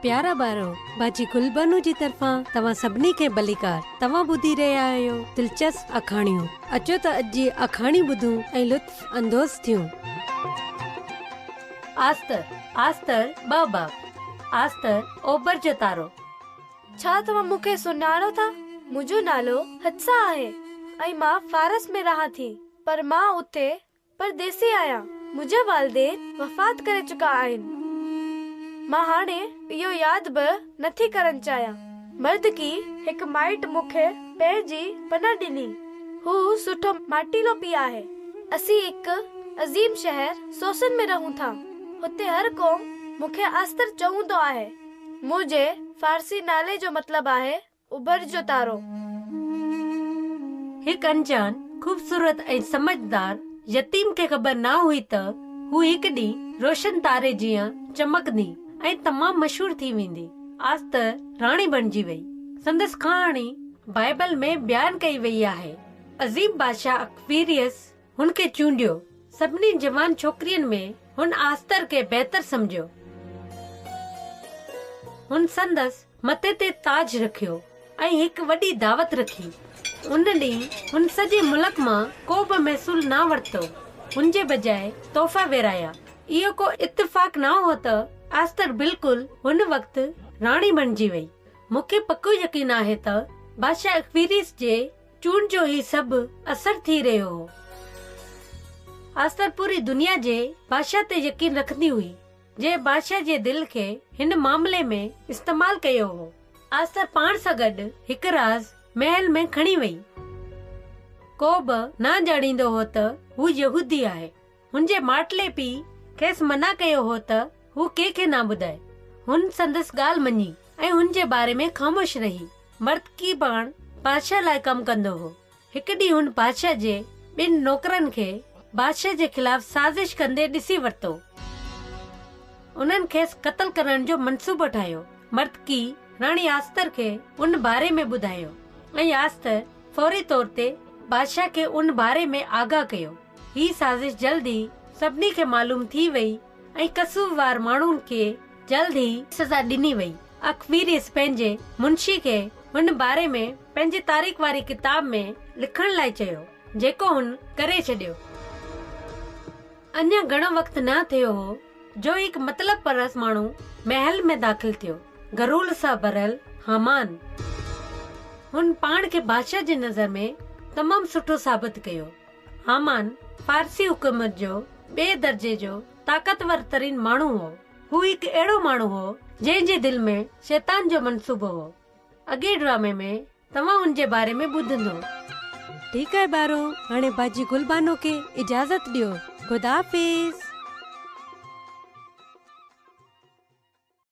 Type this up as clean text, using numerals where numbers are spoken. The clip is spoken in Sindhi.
پيارا ٻارو، باجي گلبانو جي طرفان توهان سڀني کي ڀليڪار. توهان ٻڌي رهيا آهيو دلچسپ آکاڻيون. اچو ته اڄ جي آکاڻي ٻڌون ۽ لطف اندوز ٿيون. آستر، آستر ٻه باب، آستر اوڀر جو تارو. ڇا توهان مون کي سڃاڻو ٿا؟ منهنجو نالو حدسه آهي ۽ مان فارس ۾ رهان ٿي، پر مان اتي پرديسي آهيان. منهنجا والدين وفات ڪري چڪا آهن. مان هاڻي اهو ياد به نٿي ڪرڻ چاهيان. مردڪي هڪ مائٽ مون کي پنهنجي پناهه ڏني. هو سٺو ماٽيلو پيء آهي. اسين هڪ عظيم شهر سوسن ۾ رهون ٿا. هتي هر ڪو مون کي آستر چوندو آهي. منهنجي فارسي نالي جو مطلب آهي اڀر جو تارو. هڪ انجان، خوبصورت ۽ سمجهدار يتيم کي خبر نه هئي ته هو هڪ ڏينهن روشن تاري جيان چمڪندي ۽ تمام مشهور ٿي ويندي. آستر راڻي بڻجي وئي. سندس ڪهاڻي بائيبل ۾ بيان ڪئي وئي آهي. عظيم بادشاهه اڪويريس هن کي چونڊيو. سڀني جوان ڇوڪرين ۾ هن آستر کي بهتر سمجهيو. هن سندس مٿي تي تاج رکيو ۽ هڪ وڏي دعوت رکي. ان ڏينهن هن سڄي ملڪ مان ڪو به محصول نه ورتو، هن جي بجاء تحفا ورهايا. اهو ڪو اتفاق نه هو ته آستر بلڪل هن وقت راڻي بڻجي وئي. مون کي پڪو يقين آهي ته بادشاهه اڪويريس جي چونڊ جو هي سڀ اثر ٿي رهيو هو. آستر پوري دنيا جي بادشاهه تي يقين رکندي هئي، جنهن بادشاهه جي دل کي هن معاملي ۾ استعمال ڪيو هو. آستر پاڻ سان گڏ هڪ راز محل ۾ کڻي وئي. ڪو به نه ڄاڻيندو هو ته هو يهودي آهي. هن جي ماٽلي پيء کيس منع ڪيو هو ته هو ڪنهن کي نه ٻڌائي. هن سندس ڳالهه مڃي ۽ هن جي باري ۾ خاموش رهي. مردڪي پاڻ بادشاهه لاء ڪم ڪندو هو. هڪ ڏينهن هن بادشاهه جي ٻن نوڪرن کي بادشاهه جي خلاف سازش ڪندي ڏسي ورتو. انهن کيس قتل ڪرڻ جو منصوبو ٺاهيو. مردڪي راڻي آستر کي ان باري ۾ ٻڌايو ۽ آستر فوري طور تي بادشاهه کي ان باري ۾ آگاهه ڪيو. هي سازش جلد ئي سڀني کي معلوم ٿي وئي ۽ قصوروار ماڻهن کي جلد ئي سزا ڏني وئي. اڪويريس پنهنجي منشي کي هن باري ۾ پنهنجي تاريخ واري ڪتاب ۾ لکڻ لاء چيو، جيڪو هن ڪري ڇڏيو. اڃا گهڻو وقت نه ٿيو هو جو هڪ مطلب پرست ماڻهو محل ۾ داخل ٿيو، غرور سان ڀريل هامان. هن پاڻ کي بادشاهه جي نظر ۾ تمام سٺو ثابت ڪيو. هامان فارسي حڪومت جو ٻئي درجي جو طاقتور ترين ماڻهو هو. هو هڪ اهڙو ماڻهو هو جنهن جي دل ۾ شيطان جو منصوبو هو. اڳئين ڊرامي ۾ توهان ان جي باري ۾ ٻڌندو. ٺيڪ آهي ٻارو هاڻي باجي گل بانو کي اجازت ڏيو. خدا حافظ.